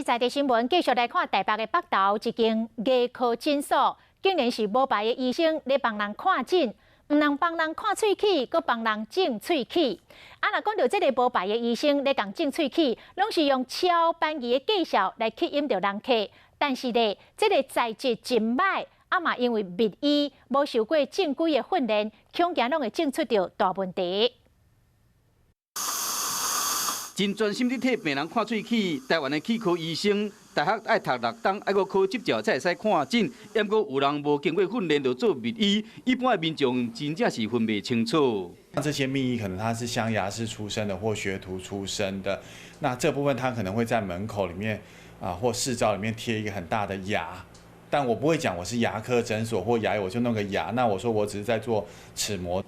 在地新聞，繼續來看台北的北投一間牙科診所，竟然是無牌的醫生咧幫人看診，毋但幫人看喙齒，閣幫人種喙齒。啊，若講著這个無牌的醫生咧共種喙齒，攏是用超便宜的價數來吸引著人客。但是咧，這个材質真䆀，啊嘛因為密醫無受過正規的訓練，恐驚攏會種出著大問題。真專心佇替病人看喙齒，台灣的齒科醫生，大學愛讀六冬，愛閣考執照才會使看診。毋過有人無經過訓練就做密醫，一般的民眾真正是分袂清楚。那這些密醫可能他是鑲牙師出身的或學徒出身的，那這部分他可能會在門口裡面啊或四周裡面貼一個很大的牙，但我不會講我是牙科診所或牙醫，我就弄個牙。那我說我只是在做齒模。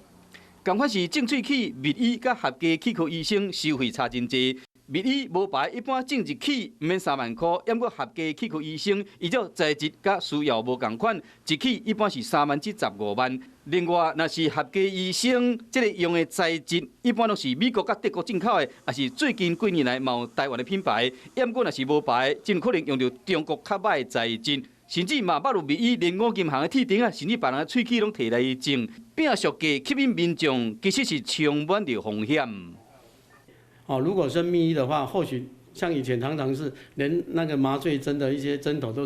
仝款是種喙齒，密醫佮合格齒科醫生收費差真濟。密醫無牌一般種一齒毋免3萬箍，毋過合格齒科醫生依照材質佮需要無仝款，一齒一般是3萬至15萬。另外，若是合格醫生，這个用的材質一般攏是美國佮德國進口的，抑是最近幾年來嘛有台灣的品牌。毋過若是無牌，真可能用著中國較䆀的材質。甚至嘛，捌有密醫連五金行的鐵釘啊，甚至別人的喙齒攏提來種，拼俗價吸引民眾，其實是充滿著風險。哦，如果是密醫的話，或許像以前常常是連那個麻醉針的一些針頭都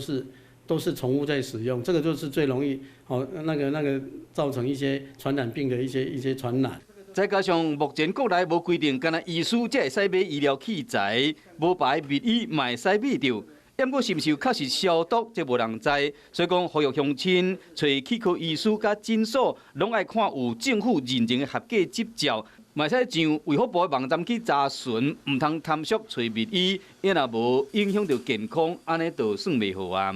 是重複在使用，這個就是最容易哦那個造成一些傳染病的一些傳染。再加上目前國內無規定，干焦醫師才會使買醫療器材，無牌密醫嘛會使買著。毋過是毋是有確實消毒，這無人知。所以講，呼籲鄉親揣齒科醫師佮診所，攏愛看有政府認證的合格執照，嘛會使上衛福部的網站去查詢，毋通貪俗揣密醫，伊若無影響著健康，按呢就算袂好啊。